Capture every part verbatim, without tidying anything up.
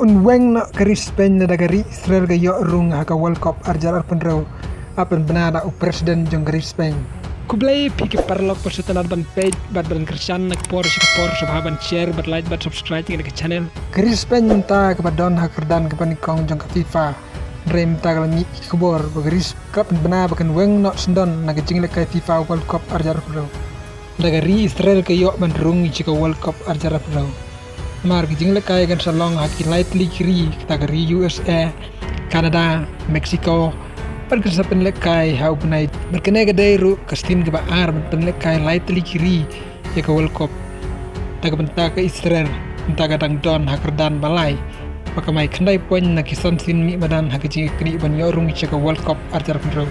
Un weng noh ka ri Spain lada ka ri Israel ka ïoh rung ha ka World Cup arhajar arphew hynriew. Hap ban bna da u president jong ka ri Spain. Khublei phi ki paralok ba sngewtynnad ban peit bad ban kyrshan na ka por sha ka por, sngewbha ban share bad like bad subscribe ïa ka channel. Ka ri Spain mynta kaba don ha ka kyrdan kaba nyngkong jong ka FIFA. Hynrei mynta ka la mih ki khubor ba ka ri Spain ka pynbna ba kan weng noh syndon na ka jinglehkai FIFA World Cup arhajar arphew hynriew. Da ka ri Israel ka ïoh ban rung ïa ka World Cup arhajar arphew hynriew. Namar ka jinglehkai kan sa long ha ki lai tylli ki ri, kata ka ri U S A, Canada, Mexico, bad kan sa pynlehkai ha u bnai. Bad kane ka dei ruh ka sien kaba ar ban pynlehkai lai tylli ki ri ïa ka World Cup. Da ka bynta ka Israel, bynta ka dang don ha ka kyrdan ba lai, ba kamai khyndai point na ki san sien mih madan ha ka jingïaknieh ban ïoh rung ïa ka World Cup arhajar arphew hynriew.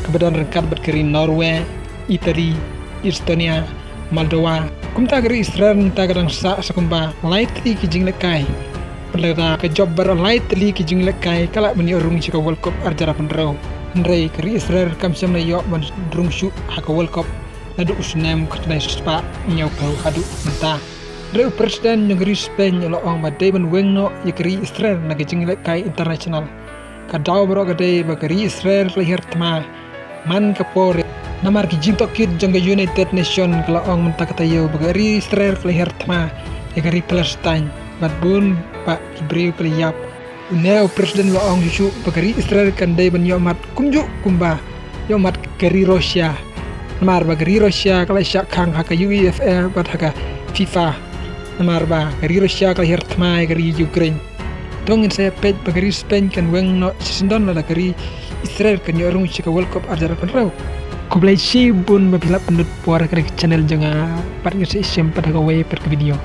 Kaba don ryngkat bad ka ri Norway, Italy, Estonia, Moldova. Kumta ka ri Israel mynta ka dang sah sa kumba lai tylli ki jinglehkai. Bad lada ka jop baroh lai tylli ki jinglehkai ka lah ban ïoh rung ïa ka World Cup arhajar arphew hynriew. Hynrei ka ri Israel kam shym la ïoh ban rung shuh ha ka World Cup naduh u snem khatkhyndai spah hynñiewphew haduh mynta. Hynrei u president jong ka ri Spain u la ong ba dei ban weng noh ïa ka ri Israel na ka jinglehkai international. Ka daw baroh ka dei ba ka ri Israel ka la hiar thma man ka por. Namar ki jingtohkit jong ka United Nation ka la ong mynta ka taïew ba ka ri Israel ka la hiar thma ïa ka ri Palestine, bad bun bah ki briew ki la ïap. Une u president u la ong shuh shuh ba ka ri Israel kan dei ban ïohmad kumjuh kumba ïohmad ka ri Russia. Namar ba ka ri Russia ka la shah khang ha ka U E F A bad ha ka FIFA. Namar ba ka ri Russia ka la hiar thma ïa ka ri Ukraine. To ngin sa ïa peit ba ka ri Spain kan weng noh shisyndon lada ka ri Israel kan ïoh rung ïa ka World Cup arhajar arphew hynriew. Khublei shibun ba phi la pynlut por ha ka channel jong nga, bad ngin sa ïashem pat ha kawei pat ka video.